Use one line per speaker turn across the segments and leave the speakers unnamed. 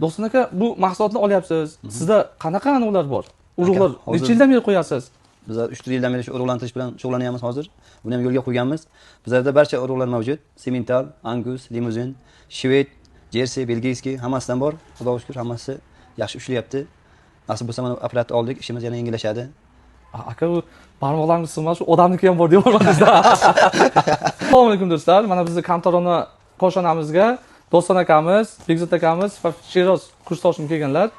Doston aka, bu mahsulotni olyapsiz. Sizda qanaqa anavlar bor? Urug'lar necha yildan beri qo'yasiz?
Bizlar 3-4 yildan beri shu urug'lantirish bilan shug'ullanyapmiz hozir. Buni ham yo'lga qo'yganmiz. Bizlarda barcha urug'lar mavjud. Semental, Angus, limuzin, shved, Jersey, belgiyskiy hammasidan bor. Xudoga shukr, hammasi yaxshi ishlayapti. Nasib bo'lsa mana apparatni oldik, ishimiz yana yengillashadi.
Aka, bu barmoqlarimiz sinmas, shu odamniki ham bor deyapmiz. Assalomu alaykum do'stlar. Mana bizni Kamtarona koshonamizga Doston akamiz, Bekzod akamiz va Sheroz kursdoshim kelganlar.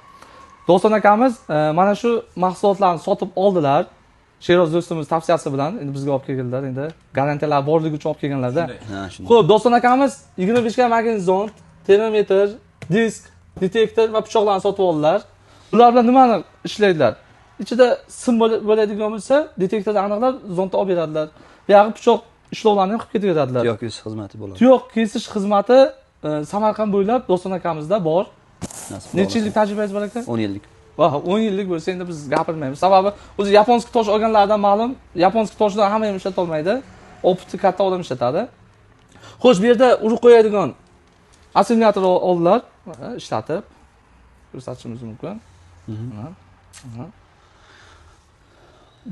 Doston akamiz mana shu mahsulotlarni sotib oldilar. Sheroz do'stimiz tavsiyasi bilan endi bizga olib kelganlar. Endi garantiyalar borligi uchun olib kelganlarda. Xo'p, Doston akamiz 25 ga magnit zond, termometr, disk, detektor va pichoqlarni sotib oldilar. Bular bilan nimani ishlaydilar? Ichida sim bo'ladigan bo'lsa, detektorni aniqlab zondni olib beradilar. Buyog'i pichoq ishlovlarni ham qilib ketaveradilar.
Tuyoq kesish xizmati bo'ladi.
Tuyoq kesish xizmati Samarqand bo'ylab Doston akamizda bor. Necha yillik tajribangiz bor aka?
10 yillik.
Va 10 yillik bo'lsa endi biz gapirmaymiz. Sababi o'zi yaponskiy tosh olganlardan ma'lum, yaponskiy toshdan hamma ham ishlata olmaydi. Opiti katta odam ishlatadi. Xo'sh, bu yerda urug' qo'yadigan assimilyator oldilar, ishlatib ko'rsatishimiz mumkin.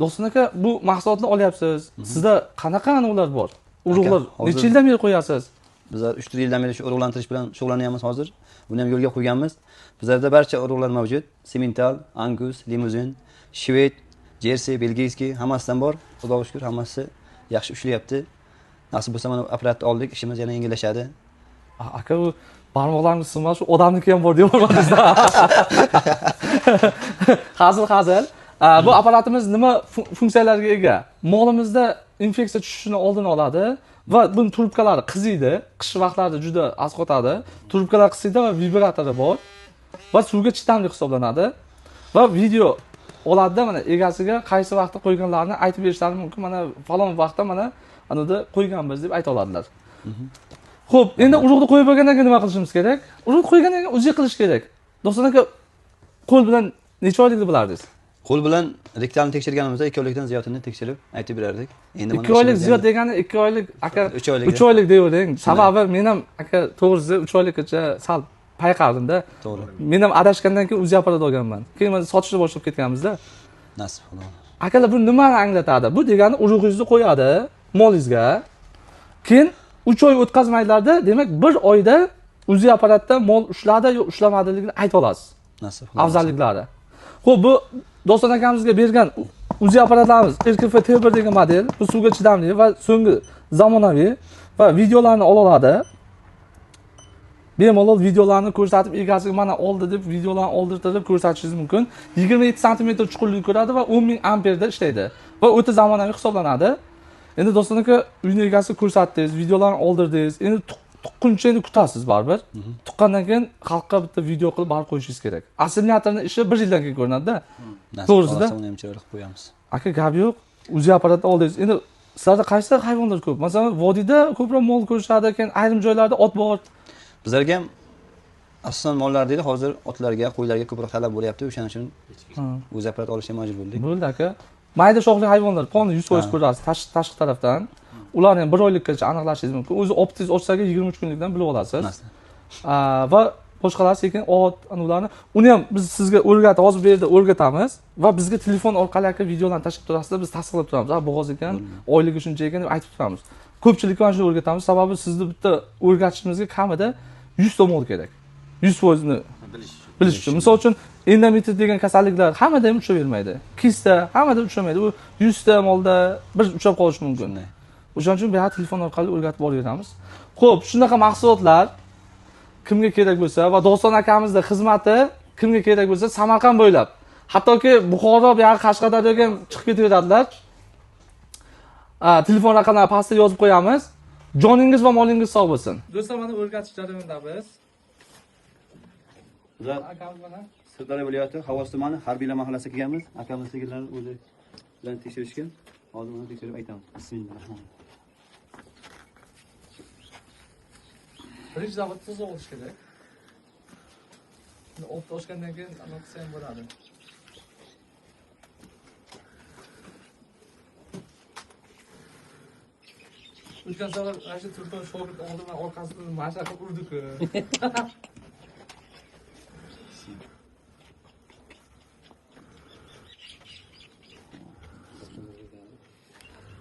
Doston aka, bu mahsulotni olyapsiz. Sizda qanaqa anavlar bor? Urug'lar necha yildan beri qo'yasiz?
Bizlar 3-4 yildan beri shu urug'lantirish bilan shug'ullanyapmiz hozir. Buni ham yo'lga qo'yganmiz. Bizlarda barcha urug'lar mavjud. Semental, Angus, limuzin, shved, Jersey, belgiyskiy hammasidan bor. Xudoga shukr, hammasi yaxshi ishlayapti. Nasib bo'lsa mana apparatni oldik, ishimiz yana yengillashadi.
Aka, bu barmoqlarimiz sinmas, shu odamniki ham bor deyapmiz. Hazil hazil. Bu apparatimiz nima funksiyalarga ega? Molimizda infeksiya tushishini oldini oladi va buni trubkalari qiziydi. Qish vaqtlarida juda asqotadi. Trubkalar qiziydi va vibratori bor va suvga chidamli hisoblanadi. Va video oladida mana egasiga qaysi vaqtda qo'yganlarini aytib berishlari mumkin. Mana falon vaqtda mana anada qo'yganmiz deb ayta oladilar. Xo'p, endi urug'ni qo'yib bo'lgandan keyin nima qilishimiz kerak? Urug'ni qo'ygandan keyin o'zi qilish kerak. Doston aka, qo'l bilan necha oylikni bilardingiz?
Qo'l bilan rektalni tekshirganimizda 2 oylikdan ziyodini tekshirib aytib berardik.
Endi mana 2 oylik ziyod degani 2 oylik aka 3 oylik. 3 oylik deyvering. Sababi men ham aka to'g'risi 3 oylikgacha sal payqardimda.
To'g'ri.
Men ham adashgandan keyin UZI apparat olganman. Keyin mana sotishni boshlab ketganmizda.
Nasib Xudo.
Akalar, bu nimani anglatadi? Bu degani urug'ingizni qo'yadi molingizga. Keyin 3 oy o'tkazmaydilarda, demak 1 oyda UZI apparatda mol ushladi yo ushlamadligini ayta olasiz.
Nasib.
Afzalliklari. Xo'p, bu Doston akamizga bergan UZI apparatlarimiz RKF T1 degan model, bu suvga chidamli va so'nggi zamonaviy va videolarni ola oladi. Bemalol videolarni ko'rsatib egasiga mana oldi deb videolarni oldirtirib ko'rsatishingiz mumkin. 27 sm chuqurlik ko'radi va 10.000 amperda ishlaydi va o'ta zamonaviy hisoblanadi. Endi Doston aka, uyni egasiga ko'rsatdingiz, videolarni oldirdingiz. Endi tuqquncha endi kutasiz baribir. Tuqqandan keyin xalqqa bitta video qilib barib qo'yishingiz kerak. Assimilyatorning ishi 1 yildan keyin ko'rinadi-da. To'g'risida.
Uni ham chiroyli qilib qo'yamiz.
Aka, gap yo'q. UZI apparatni oldingiz. Endi sizlarda qaysi hayvonlar ko'p? Masalan, vodiyda ko'proq mol ko'rishadi, keyin ayrim joylarda ot bor.
Bizlarga ham asosan mollar deydi, hozir otlarga, qo'ylarga ko'proq talab bo'lyapti. O'shaning uchun UZI apparat olishga majbur bo'ldik.
Bo'ldi aka. Mayda shoxli hayvonlar polni 100% ko'rasiz tashqi tarafdan. Ularni ham 1 oylikgacha aniqlashingiz mumkin. O'zi optingiz ochsaga 23 kunlikdan bilib olasiz. Va boshqalar sekin ot, ularni uni ham biz sizga o'rgatib, hozir bu yerda o'rgatamiz va bizga telefon orqali aka videolarni tashlab turasizlar, biz tasdiqlab turamiz. Ha, bo'g'oz ekan, oyligi shuncha ekan deb aytib turamiz. Ko'pchilikka mana shuni o'rgatamiz. Sababi sizni bitta o'rgatishimizga kamida 100 ta mol kerak. 100% ni bilish uchun. Misol uchun endometrit degan kasalliklar hammada ham uchravermaydi. Kista hammada uchramaydi. U 100 ta molda bir uchrab qolishi mumkin. O'shaning uchun bu telefon orqali o'rgatib boraveramiz. Xo'p, shunaqa mahsulotlar kimga kerak bo'lsa va Doston akamizning xizmati kimga kerak bo'lsa Samarqand bo'ylab, hattoki Buxoro, bu yoq Qashqadaryoga ham chiqib ketaveradilar. Telefon raqamlarini pastda yozib qo'yamiz. Joningiz va molingiz sog' bo'lsin. Do'stlar, mana o'rgatish jarayonidamiz. Akamiz mana
Sirdaryo viloyati Xavos tumani Harbiylar mahallasiga kelganmiz. Akamiz sigirlarni o'zi bilan tekshirishgan. Hozir uni tekshirib aytamiz. Bismillahirrohmanirrohim.
Birinchi navbatda toza olish kerak. Buni olib toshgandan keyin anaqa qilsa ham bo'ladi. O'tgan safar mana shu Turkon shogird oldi, man orqasidan mana shunaqa qilib urdi-ku.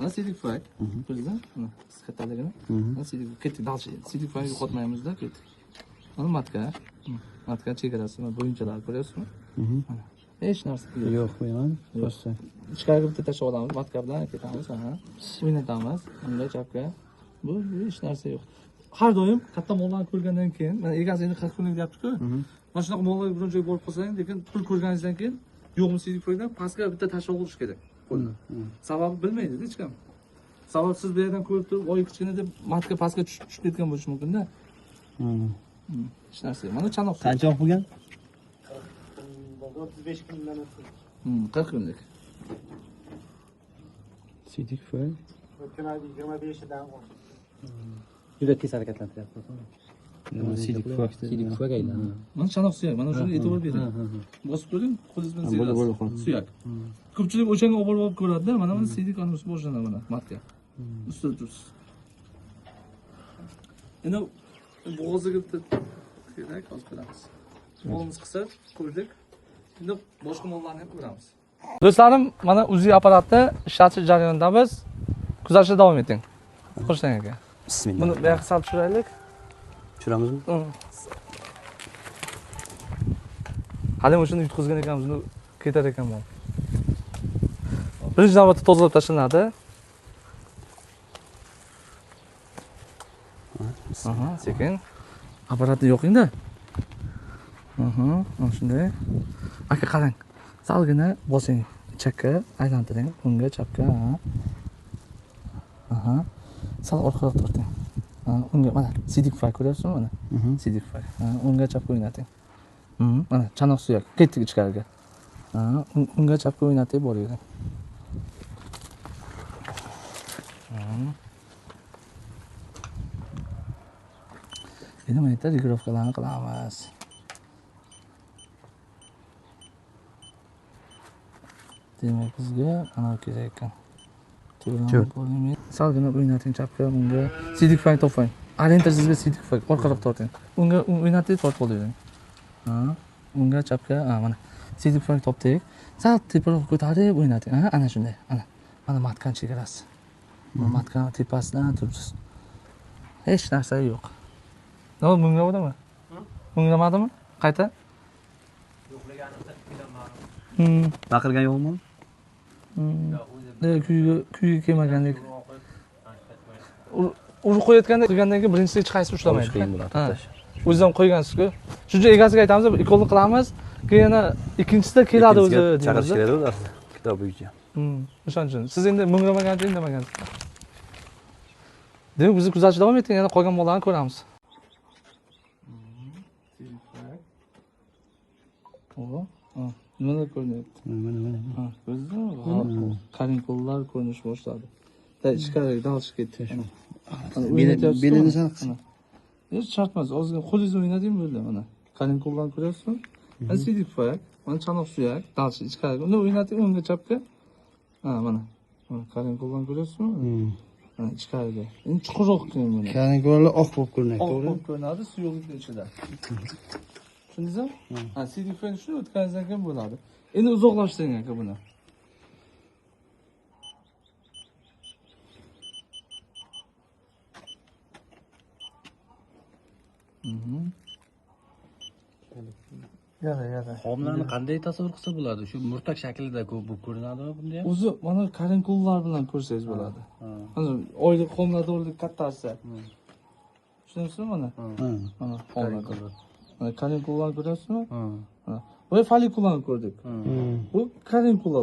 Mana siydik pufak. Ko'rdingizmi? Mana kattaligini. Mana siydik ketdik дальше. Siydik pufakni yo'qotmaymizda ketdik. Mana matka. Matka chegarasi, mana bo'yinchalari ko'ryapsizmi? Mana. Hech narsa yo'q.
Yo'q, qo'yaman. Boshqa.
Ichkariga bitta tashlab olamiz, matka bilan ketamiz, aha. O'ynatamiz, unga chapga. Bu hech narsa yo'q. Har doim katta mollarni ko'rgandan keyin, mana egasi endi 40 kunlik deyapti-ku. Mana shunaqa mollarga biron joyga borib qolsangiz, lekin pul ko'rganingizdan keyin yo'qmi siydik pufakdan pastga bitta tashlab olish kerak. Sababi bilmaydi hech kim. Sabab siz bu yerdan ko'rib turib, oy kichkina deb matka pastga tushib ketgan bo'lishi mumkin-da. Hech narsa yo'q. Mana chanoq.
Qancha vaqt bo'lgan?
35 kundan o'tdi.
40 kunlik.
Siydik pufak.
O'tgan oyda 25idan oshdi.
Juda tez harakatlantiryapti.
Siydik pufak.
Siydik pufak aylanadi.
Mana chanoq suyak. Mana shuni e'tibor bering. Bosib ko'ring, qo'lingiz bilan siyirasiz. Suyak. Ko'pchilik o'shanga olib borib ko'radida, mana buni siydik anisi boshlanadi mana matka. Ustida tursiz. Endi bo'g'oziga bitta kerak, hozir ko'ramiz. Molimiz qisir, ko'rdik. Endi boshqa mollarni ham ko'ramiz. Do'stlarim, mana UZI apparatni ishlatish jarayonidamiz. Kuzatishda davom eting. Xushlang aka.
Bismillah.
Buni bu yoqqa sal tushiraylik.
Tushiramizmi?
Hali o'shani yutqizgan ekanmiz, uni ketar ekan mol. Birinchi navbatda tozalab tashlanadi. Aha, sekin. Apparatni yoqingda. Aha, mana shunday. Aka qarang. Salgina bosing. Chakka aylantiring, o'ngga, chapga. Aha. Sal orqaroq torting. Unga mana siydik pufak ko'ryapsizmi mana? Siydik pufak. O'ngga chapga o'ynating. Mana chanoq suyak. Ketdik ichkariga. Unga chapga o'ynatib boravering. Endi mana yerda regirovkalarni qilamiz. Demak bizga ana kerak ekan. Salgina o'ynating chapga, unga siydik pufak toping. Orientir sizga siydik pufak, orqaroq torting. Unga o'ynatib tortib olavering. Unga chapga, mana siydik pufak topdik. Sal teparoq ko'tarib o'ynating. Ana shunday. Ana. Mana matkan chegarasi. Matkan tepasidan turibsiz. Hech narsa yo'q. Nima munglamadimi? Munglamadimi? Qayta? Yo'qligani
Baqirgan yo'qmi?
Kuyga kelmagandek. Urib qo'yayotganda qilgandan keyin birinchisi hech qaysi ushlamaydi.
Qiyin bo'ladi to'xtash.
O'ziz ham qo'ygansiz-ku. Shuning uchun egasiga aytamiz, ikolni qilamiz, keyin yana ikkinchisida keladi o'zi deymiz.
Chaqirish kerak o'zi kitob bo'yicha.
O'shaning uchun siz endi mungramagancha indamagansiz. Demak, bizni kuzatishda davom eting, yana qolgan mollarni ko'ramiz. Nimalar ko'rinyapti?
Mana mana.
Ha, ko'rdingizmi? Karinkollar ko'rinish boshladi. Da ichkariga dalchi ketdi.
Belini sal qis.
Hech shart emas, ozgina qo'lingizni o'ynating bo'ldi mana. Karinkollarni ko'ryapsizmi? Mana siydik pufak, mana chanoq suyak, dalchi ichkariga. Uni o'ynating o'ngga chapga. Ha, mana. Mana karinkollarni ko'ryapsizmi? Mana ichkariga. Endi chuqurroq qiling buni.
Karinkollar oq bo'lib ko'rinadi,
to'g'ri? Oq bo'lib ko'rinadi suyuqlikning ichida. Tushundingizmi? Ha, siydik pufakni shuni o'tkazgandan keyin bo'ladi. Endi uzoqlashtiring aka buni. Yara.
Xomlarni qanday tasavvur qilsa bo'ladi? Shu murtak shaklida ko'p bo'lib ko'rinadimi bunda ham?
O'zi mana karinkollar bilan ko'rsangiz bo'ladi. Mana oylik xomladorlik kattasi. Tushundingizmi mana? Mana xomlador. Mana karinkollarni ko'ryapsizmi? Mana. Bu follikullarni ko'rdik. Bu karinkola.